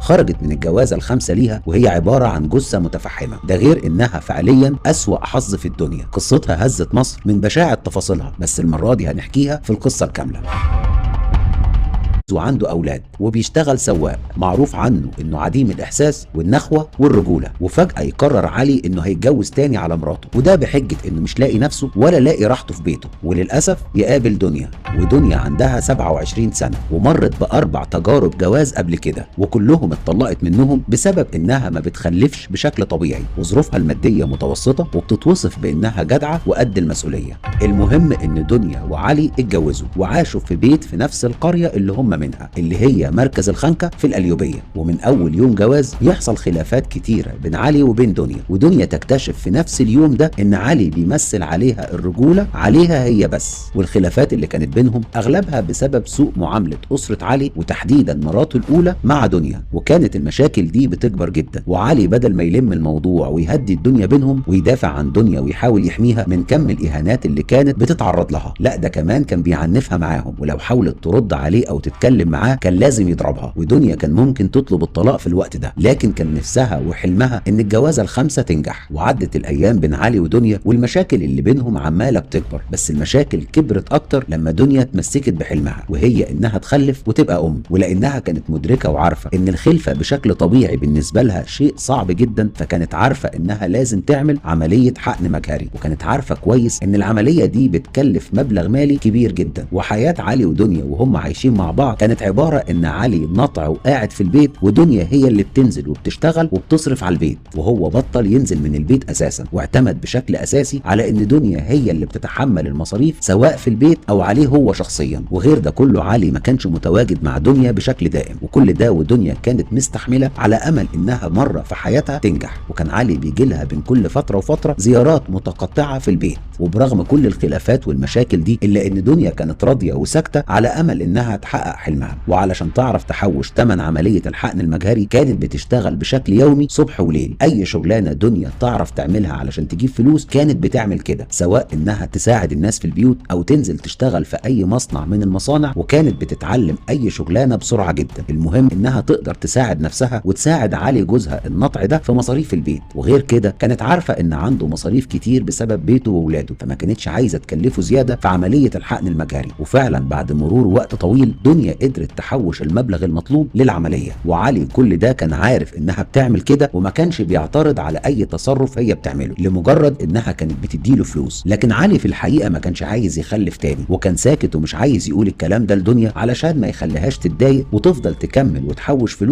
خرجت من الجوازه الخامسة ليها وهي عبارة عن جثة متفحمه، ده غير انها فعليا اسوأ حظ في الدنيا. قصتها هزت مصر من بشاعه تفاصيلها، بس المرة دي هنحكيها في القصة الكاملة. وعنده أولاد وبيشتغل سواق، معروف عنه إنه عديم الإحساس والنخوة والرجولة. وفجأة يقرر علي إنه هيتجوز تاني على مراته، وده بحجة إنه مش لاقي نفسه ولا لاقي راحته في بيته. وللأسف يقابل دنيا، ودنيا عندها 27 سنة ومرت ب4 تجارب جواز قبل كده، وكلهم اتطلقت منهم بسبب إنها ما بتخلفش بشكل طبيعي، وظروفها المادية متوسطة وبتتوصف بإنها جدعة وقد المسؤولية. المهم إن دنيا وعلي اتجوزوا وعاشوا في بيت في نفس القرية اللي هم منها، اللي هي مركز الخنكة في القليوبية. ومن أول يوم جواز يحصل خلافات كتيرة بين علي وبين دنيا، ودنيا تكتشف في نفس اليوم ده إن علي بيمثل عليها الرجولة عليها هي بس. والخلافات اللي كانت بينهم أغلبها بسبب سوء معاملة أسرة علي، وتحديدا مراته الأولى مع دنيا. وكانت المشاكل دي بتكبر جدا، وعلي بدل ما يلم الموضوع ويهدي الدنيا بينهم ويدافع عن دنيا ويحاول يحميها من كم الإهانات اللي كانت بتتعرض لها، لا ده كمان كان بيعنفها معاهم، ولو حاولت ترد عليه أو تتكلم معاه كان لازم يضربها. ودنيا كان ممكن تطلب الطلاق في الوقت ده، لكن كان نفسها وحلمها ان الجوازه الخامسة تنجح. وعدت الايام بين علي ودنيا والمشاكل اللي بينهم عماله بتكبر، بس المشاكل كبرت اكتر لما دنيا اتمسكت بحلمها، وهي انها تخلف وتبقى ام. ولانها كانت مدركه وعارفه ان الخلفة بشكل طبيعي بالنسبة لها شيء صعب جدا، فكانت عارفه انها لازم تعمل عملية حقن مجهري، وكانت عارفه كويس ان العملية دي بتكلف مبلغ مالي كبير جدا. وحياه علي ودنيا وهم عايشين مع بعض كانت عبارة ان علي نطع وقاعد في البيت، ودنيا هي اللي بتنزل وبتشتغل وبتصرف على البيت، وهو بطل ينزل من البيت اساسا، واعتمد بشكل اساسي على ان دنيا هي اللي بتتحمل المصاريف سواء في البيت او عليه هو شخصيا. وغير ده كله علي ما كانش متواجد مع دنيا بشكل دائم، وكل ده ودنيا كانت مستحملة على امل انها مرة في حياتها تنجح. وكان علي بيجي لها بين كل فترة وفترة زيارات متقطعة في البيت. وبرغم كل الخلافات والمشاكل دي الا ان دنيا كانت راضية وساكتة على امل انها تحقق حلمها. وعلشان تعرف تحوش ثمن عملية الحقن المجهري كانت بتشتغل بشكل يومي صبح وليل. اي شغلانة دنيا تعرف تعملها علشان تجيب فلوس كانت بتعمل كده، سواء انها تساعد الناس في البيوت او تنزل تشتغل في اي مصنع من المصانع، وكانت بتتعلم اي شغلانة بسرعة جدا. المهم انها تقدر تساعد نفسها وتساعد علي جوزها النطع ده في مصاريف البيت. وغير كده كانت عارفة ان عنده مصاريف كتير بسبب بيته وولاده، فما كانتش عايزة تكلفة زيادة في عملية الحقن المجهري. وفعلا بعد مرور وقت طويل دنيا قدرت تحوش المبلغ المطلوب للعملية، وعلي كل ده كان عارف انها بتعمل كده وما كانش بيعترض على اي تصرف هي بتعمله لمجرد انها كانت بتديله فلوس. لكن علي في الحقيقة ما كانش عايز يخلف تاني، وكان ساكت ومش عايز يقول الكلام ده لدنيا علشان ما يخليهاش تتضايق وتفضل تكمل وتحوش فلوس.